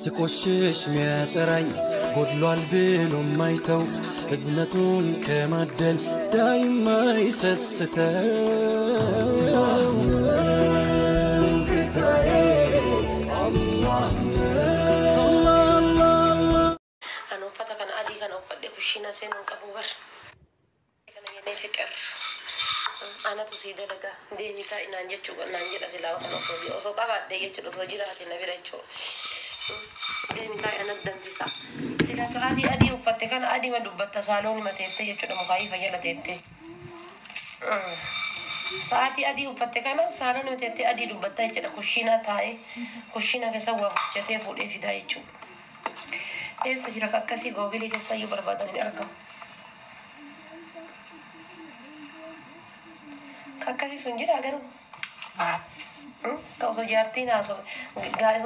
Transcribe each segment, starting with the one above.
ስቆሽሽ ሚያጠራኝ ጎድሏል ብሎ ማይተው እዝነቱን ከማደል ዳይማ ይሰስተው ጌታዬ አላህ ነው። Ani uffata kana adii kana uffadhee kushiina seenuu qabu bar. Kana jedhee fiqir. Anatu sii dalagaa deemi taa'i naan jechuu naan jedha silaa kana osoo qabaadhee jechuudha osoo jiraate na bira jechuudha. Deemi taa'i anatu danfisa. Silaa sa'aatii adii uffatte kana adii ma dubbatta saaloon mateettee jechuudha mukaayii fayyala teettee. Sa'aatii adii uffatte kana saaloon mateettee adii dubbatta jechuudha kushiinaa taa'ee kushiina keessa waa hojjetee fuudhee fidaa jechuudha. Eessa jira ka akkasii googilii keessa iyyuu barbaadan hin argamu. Ka akkasii sun jira garuu. Ka osoo jaartiin haasoo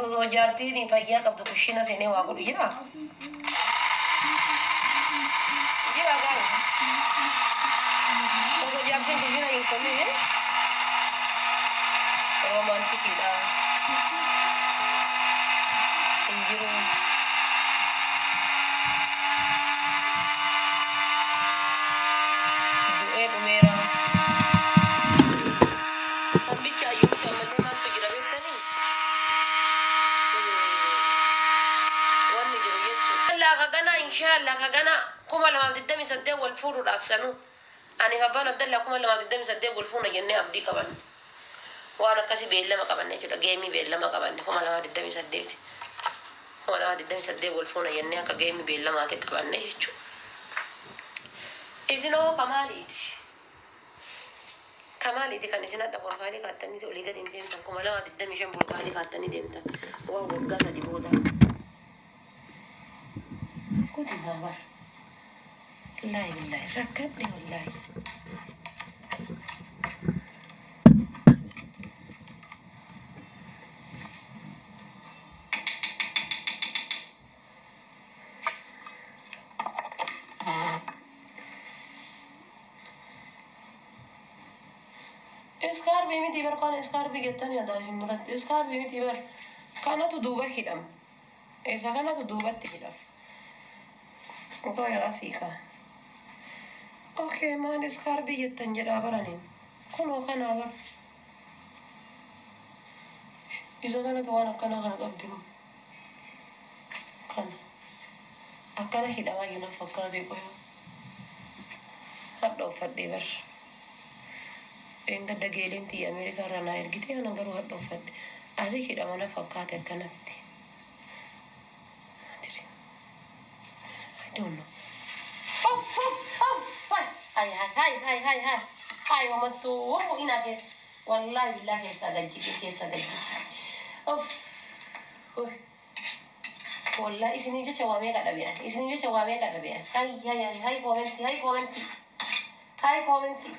osoo jaartiin fayyaa qabdu kushiina seenee waa godhu jira. Jira garuu. Osoo jaartiin kushiina hin toline roomaantikiidha. Hin jiru. Du'ee dhumeera. Sambicha ayyuutti ammallee maaltu jira beektanii? Wanni jiru jechuudha. Inshallah ka gana inshallah ka gana 2028 wal fuudhuudhaaf sanuu. Ani fi abbaan Abdallaa 2028 wal fuuna jennee abdii qabanne. Waan akkasii beellama qabanne jechuudha. Geemii beellama qabanne 2028. 2028 wal fuuna jennee akka geemii beellamaatti qabanne jechuudha. Isin hoo kamaaliiti? Kamaaliiti kan isin hadha porfaayilii kaattanii olii gadi hin deemtan 2025 porfaayilii kaattanii deemtan waan waggaa sadi booda. Kuti bar. Wallaahi billaahi rakkadhe wallaahi. Iskaarbii miti bar kan iskaarbii jettanii adaa isin duratti iskaarbii miti bar kanatu duuba hidhama. Isa kanatu duubatti hidhama. Qoya asii kaa. Okei maal iskaarbii jettan jedhaa baraniin. Kunoo kanaa bar. Isa kanatu waan akkanaa kana qabdi kun. Kana. Akkana hidhamaa jiru fakkaatee qoya. Hadha uffadhee bar. Engadda geeliin tiyya Ameerikaa irraa naa ergite ana garuu hadha uffadhe. Asii hidhama na fakkaate akkanatti. I don't know. Of of of hay hay hay hay hay hay hay homattuu ina kee wallaahi billaa keessaa gajjige keessaa gajjige. Of of wallaahi isiniif jecha waa meeqa dhabe ani isiniif jecha waa meeqa dhabe ani hay hay hay hay koomentii hay koomentii hay koomentii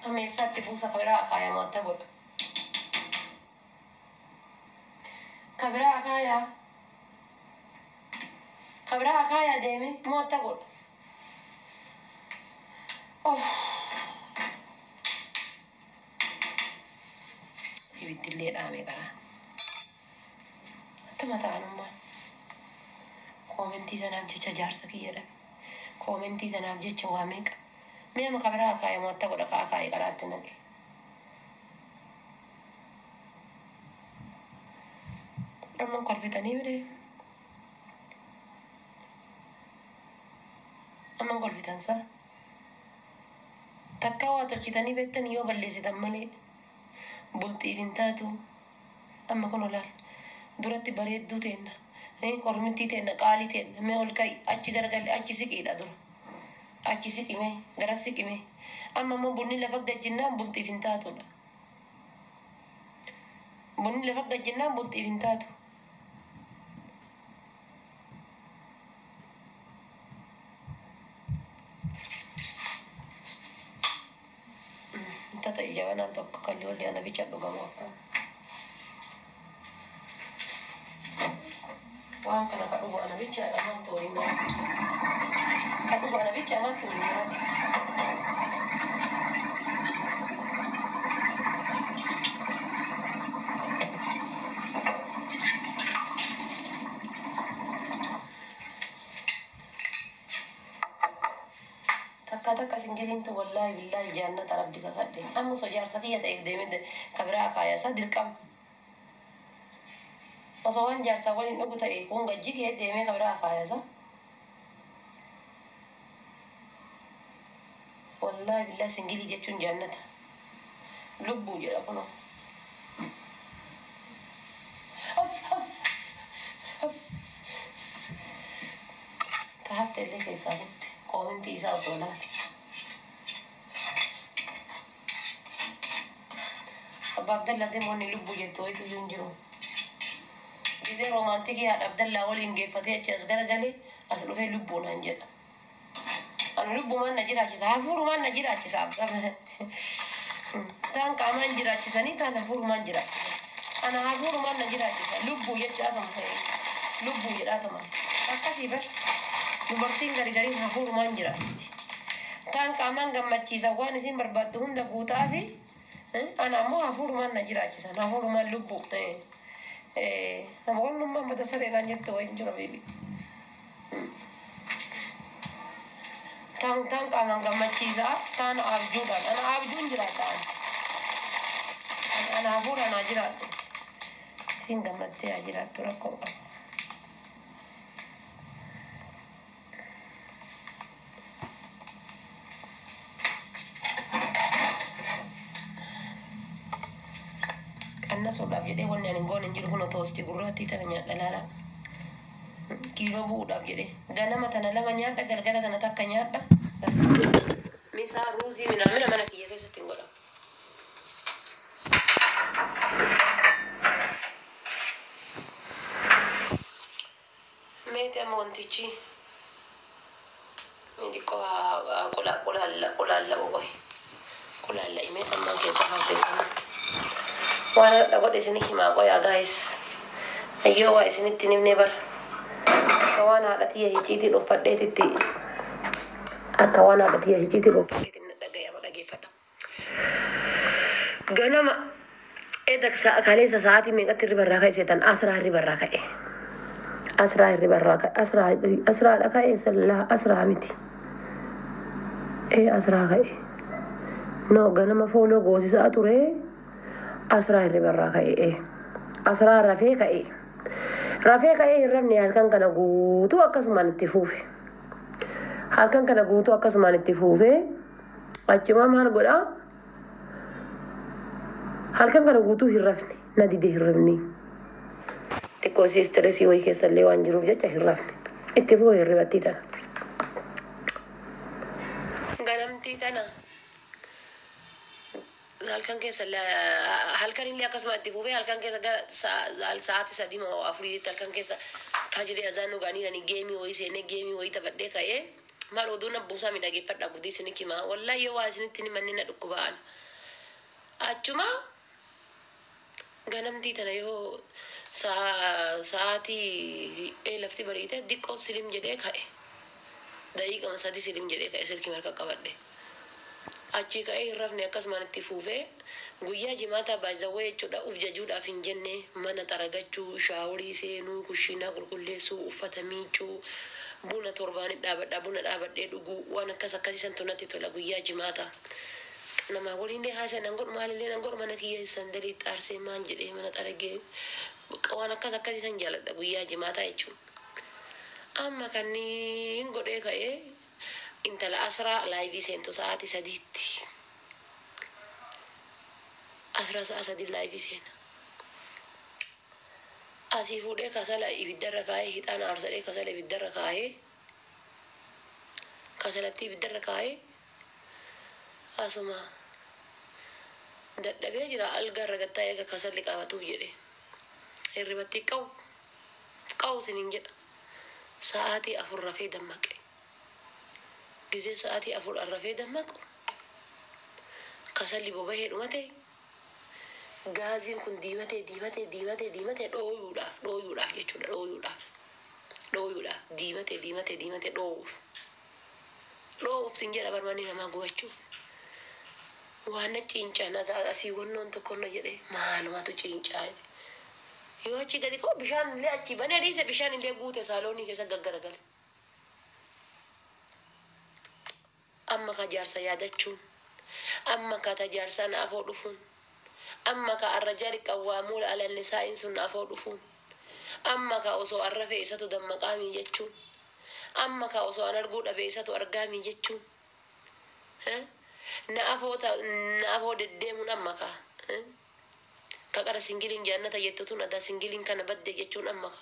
ameessaatti buusa kabiraa akaayamu atta godha kabiraa akaayaa kabiraa akaayaa deeme moo atta godha. Of ibiddillee dhaame karaa. Attuma ta'anummaan. Koomentii tanaaf jecha jaarsa kiyya dhabe. Koomentii tanaaf jecha waa meeqa. Mi'a maka biraa akaayamu atta godha ka akaayee karaatti naqe. Amma kolfitanii bire. Amma kolfitan saa. Takka waa tolchitanii beektanii yoo balleessitan malee bultiif hin taatu. Amma kun olaal duratti bareedduu teenna. Kormittii teenna qaalii teenna mee ol ka'i achi garagalli achi siqiidha dura. Achi siqime gara siqime. Amma immoo bunni lafa gajjinnaan bultiif hin taatudha. Bunni lafa gajjinnaan bultiif hin taatu. Tata jabanaan tokko kalli walli ana bicha dhugamu akkam. Waan kana ka dhugu ana bichaadha maaltu waliin nyaachisa. Ka dhugu ana bicha maaltu waliin nyaachisa. Takka takka singiliin tun wallaahi billaahi jaannata rabbi kakadhe. Amma osoo jaarsa kiyya ta'eef deemee kabiraa kaayasaa dirqama. Osoo waan jaarsaa waliin dhugu ta'e kun gajjigee deemee kabiraa kaayasa. Wallaahi billaahi singilii jechuun jaannata. Lubbuu jedha kunoo. Of of of. Ta hafte illee keessaa kutte koomintii isaa osoo laale. Abbaa Abdallaa deemoonni lubbuu jettu wayitu iyyuu hin jiru. Gisee roomaantikii haadha Abdallaa waliin geeffatee achi as garagalee as dhufee lubbuu naan jedha. Ani lubbumaan na jiraachisa hafuurumaan na jiraachisa abbaa. Taan qaamaan jiraachisanii taan hafuurumaan jiraachisa. Ana hafuurumaan na jiraachisa lubbuu jechaatuma lubbuu jedhaatuma. Akkasii bar dubartiin gari gariin hafuurumaan jiraatti. Taan qaamaan gammachiisa waan isin barbaaddu hunda guutaa fi ana ammoo hafuurumaan na jiraachisan hafuurumaan lubbuu. Nama wannummaan mata sareenaan jettu wayin jiru bibi. Taan taan qaamaan gammachiisaa taan abjuudhaan ana abjuun jiraadha ana. Ana hafuuraan haa jiraadhu. Isin gammaddee haa jiraattu rakkoo qabu. Qannasuudhaaf jedhee wanni ani hin goone hin jiru kun toostii gurraattii tana nyaadha laala. Kiiloo bu'uudhaaf jedhee ganama tana lama nyaadha galgala tana takka nyaadha. Bas misaa ruuzii minaamina mana kiyya keessatti hin godhamu. Meeti amma wantichi xiqqoo qolaalla'u qoy qolaalla'e mee ammaan keessa hafte sun waan har'a godhe isinii himaa qoyaa gaayis. Ayyoo waa isinitti hin himne bara. Akka waan haadha tiyya hiciitii dhuffadheetitti akka waan haadha tiyya hiciitii dhuffadheetti na dhagayama dhageeffadha. Ganama eda kaleessa sa'aatii meeqatti hirriba irraa ka'e seetan asraa hirriba irraa ka'e. Asraa hirriba irraa ka'e asraa asraadha ka'e sallaa asraa miti. Ee asraa ka'e. No ganama fooloo goosisaa ture asraa hirriba irraa ka'e ee. Asraa rafee ka'e. Rafee ka'ee hin rafne halkan kana guutuu akkasumaan itti fuufe. Halkan kana guutuu akkasumaan itti fuufe achumaa maal godhaa? Halkan kana guutuu hin rafne na dide hin rafne. Xiqqoo isii istireesii wayii keessa illee waan jiruuf jecha hin rafne. Itti fuufe hirribattii tana. Ganamtii tana halkan keessa halkan illee akkasuma itti fuufee halkan keessa gara sa'aatii sadii moo afuriitti halkan keessa taajiree azaan dhugaanii geemii wayii seenee geemii wayii taphadhee ka'ee maal oduu na buusaa miidhageeffadha gudii isinitti himaa wallaahi yoo waa isinitti hin himanne na dhukkuba'an. Achuma ganamtii tana yoo sa'aatii lafti bariite diqqoo silim jedhee ka'e. Daqiiqama sadi silim jedhee ka'e silkii harka qabadhe. Achi ka'ee hin rafne akkasumaan itti fuufee guyyaa jimaataa baay'izawwee jechuudha uf jajuudhaaf hin jenne mana xaragachuu, shaaworii seenuu, kushiinaa qulqulleessuu, uffata miicuu, buna torbaanii dhaabadha buna dhaabadhee dhuguu waan akkas akkasii santu natti tola guyyaa jimaataa. Nama waliin haasa nan godhu maalillee nan godhu mana kiyya sandalii xaarsee maal jedhee mana xaragee waan akkas akkasii san jaaladha guyyaa jimaataa jechuudha. Amma kanneen godhee ka'ee intala asraa laayivii seentu sa'aatii sadiitti. Asraa sa'a sadii laayivii seena. Asii fuudhee kasala ibiddarra kaa'ee hixaana aarsadhee kasala ibiddarra kaa'ee kasalatti ibiddarra kaa'ee asuma dadhabee jira algaarra gattaa'ee eega kasalli qabatuuf jedhe. Hirribatti qabu qabu isiniin jedha. Sa'aatii afur rafee dammaqe. Gisee sa'aatii afur rafee dammaqu kasalli bobahee dhumate gaaziin kun diimatee diimatee diimatee diimatee dhooyuudhaaf dhooyuudhaaf jechuudha dhooyuudhaaf dhooyuudhaaf diimatee diimatee diimatee dhoowuuf dhoowuuf sin jedha barmanni namaa gubachuuf. Waan na ciincaa na asii wannoon tokko na jedhe maalumatu ciincaa jedhe. Yoo achi gadi ka'u bishaan illee achi banee dhiise bishaan illee guute saaloonii keessa gaggaragale. Amma ka jaarsa yaadachuun, amma ka ta jaarsaa na afoo dhufuun, amma ka arrajaali qawwaamuula alal nisaa'iin sun na afoo dhufuun, amma ka osoo arrafe isatu dammaqaamii jechuun, amma ka osoo an arguu dhabe isatu argaamii jechuun, na afoo na afoo deddeemuun, amma ka ka qara singiliin jaannata jettu tun adaa singiliin kana badde jechuun, amma ka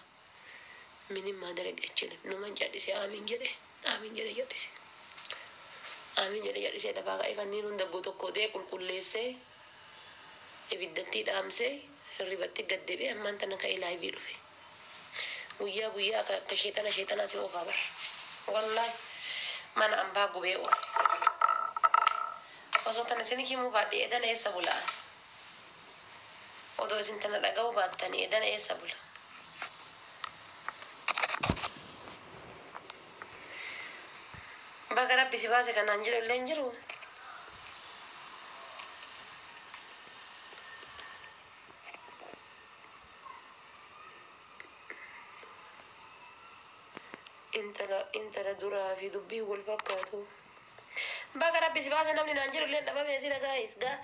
minim ማድረግ አይችልም. Numan cal'ise, aamin jedhe, aamin jedhe, jal'ise, aamin jedhe, jal'ise. Lafaa ka'ee kanneen hunda tokko ta'e qulqulleessee, ibiddatti dhaamsee, hirribatti gad deebi'ee, ammaan tana ka'ee live dhufe. Guyyaa guyyaa akka sheexana sheexanaa si oofaa bara. Wallaahi mana ambaa gubee oole. Osoo tana isin himuu baadhee edana eessa bula'an? Odoo isin tana dhaga'uu baattanii edana eessa bula? Baga Rabbi si baase kanaan jedhu illee hin jiru. Intala duraa fi dubbii wal fakkaatu. Baga Rabbi si baase namni naan jedhu illee dhabame si dhagaa'is gaa.